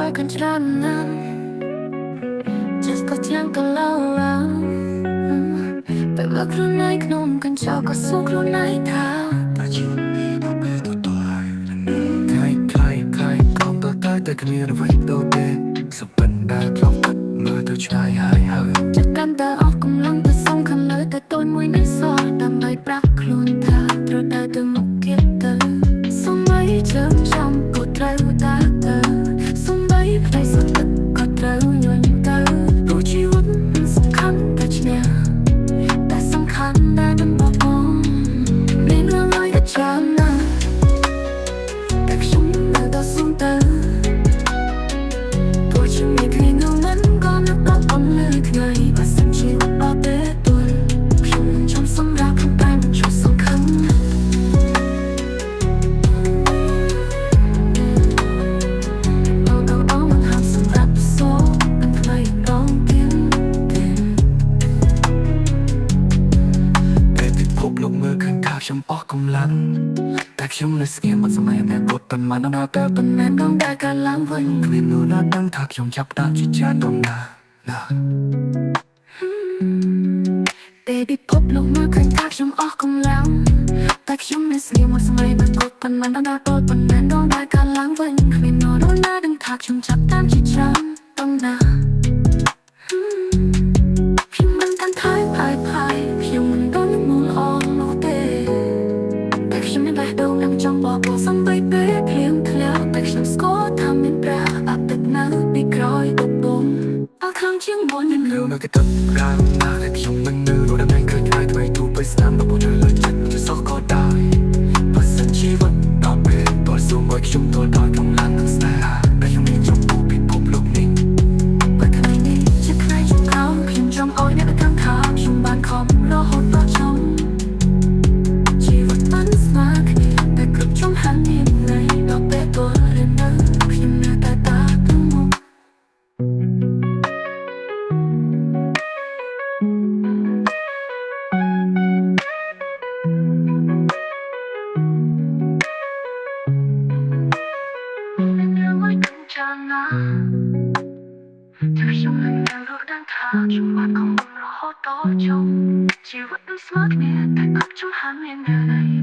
ឲ្យកាន់ច្រើនណាស់ Just ក៏ចាំក៏ឡងពេលមើលខ្លួនឯងក្នុងកញ្ចក់ក៏សួរខ្លួនឯងថា តែជីវិតនេះដល់ពេលទៅតហើយថ្ងៃខ្លៃខ្លៃកុំតតែតែគ្មានអ្វីដូចទេសុបិនដែលធ្លាប់គិតមើលទៅឆ្ងាយហើយហើយ ចិត្តកាន់តែអស់កម្លាំងទៅសំខាន់លើតែតូចមួយនេះសោះដើម្បីប្រាប់ខ្លួនថាត្រូវតែទៅមុខទៀតទៅសំបីជើងចំក៏ត្រូវតាទៅសំបីផ្ទៃសទឹកក៏ត្រូវញញទៅព្រោះជីវិតមិនសំខាន់តែឈ្នះតែសំខាន់តែនឹងមកងមានរឿងអ្វីក៏ច្រើនណាស់តែខ្ញុំនៅតែសុំទៅ ទោះជាមានថ្ងៃនោះមិនក៏នឹកដល់អន់លើថ្ងៃបើសិនជីវិតអត់ទេទល់ខ្ញុំនឹងចាំសម្រាប់ខ្ញុំតែមិនជប់សង្ឃឹមអូអូអូមិនហាប់សម្រាប់សូមិនថ្មីដងទៀតទេ ពេលពិភពលោកមើលឃើញថាខ្ញុំអស់កម្លាំងតែខ្ញុំនៅស្ងៀមអត់សម័យអនាគតប៉ុន្មានដល់តែ ប៉ុន្មានដងដែលកើតឡើងវិញ គ្មាននរណាដឹងថាខ្ញុំចាប់ផ្ដើមជាច្រើនដងណាស់ណា ពេលពិភពលោកមើលឃើញថាខ្ញុំអស់កម្លាំងតែខ្ញុំនៅស្ងៀមអត់សម័យអនាគតប៉ុន្មានដងដែលប៉ុន្មានដងដែលកើតឡើងវិញគ្មាននរណាដឹងថាខ្ញុំចាប់តាមជាច្រើនដងណាស់ ខ្ញុំមិនតាន់ថយផាយផាយខ្ញុំមិនដល់នឹងមូលអងនោះទេតែខ្ញុំមានបេះដូងនឹងចង់បបោសំបីពេលភ្លៀងធ្លាក់តែខ្ញុំស្គាល់ថាមានព្រះអាទិត្យនៅពីក្រោយអពុំអត់ខ្លាំងជាងមុននឹង រឿងនៅគេទឹករាំណាស់តែខ្ញុំមិននៅរស់ដើម្បីឃើញថ្ងៃថ្មីទូទៅស្នាមរបស់ជលើចិត្តជាសោះក៏ដោយបើសិនជីវិតដល់ពេលតស៊ូមកខ្ញុំទល់ដល់កម្លាំងនិងស្នេហាដែលខ្ញុំមានចំពោះពិភពលោកនេះ បើថ្ងៃនេះជាថ្ងៃចុងក្រោយខ្ញុំចង់ឲ្យអ្នកដឹងថាខ្ញុំបានខំរហូតដល់ចុងជីវិតមិនស្មើគ្នាតែគ្រប់ជំហានមានន័យដល់ពេលទល់ឬនៅខ្ញុំនៅតែតាទៅមុខ មានរឿងមួយគំច្រើនណាស់តែខ្ញុំនឹងនៅរស់ដឹងថាខ្ញុំបានខំរហូតដល់ចុងជីវិតមិនស្មើគ្នាតែគ្រប់ជំហានមានន័យ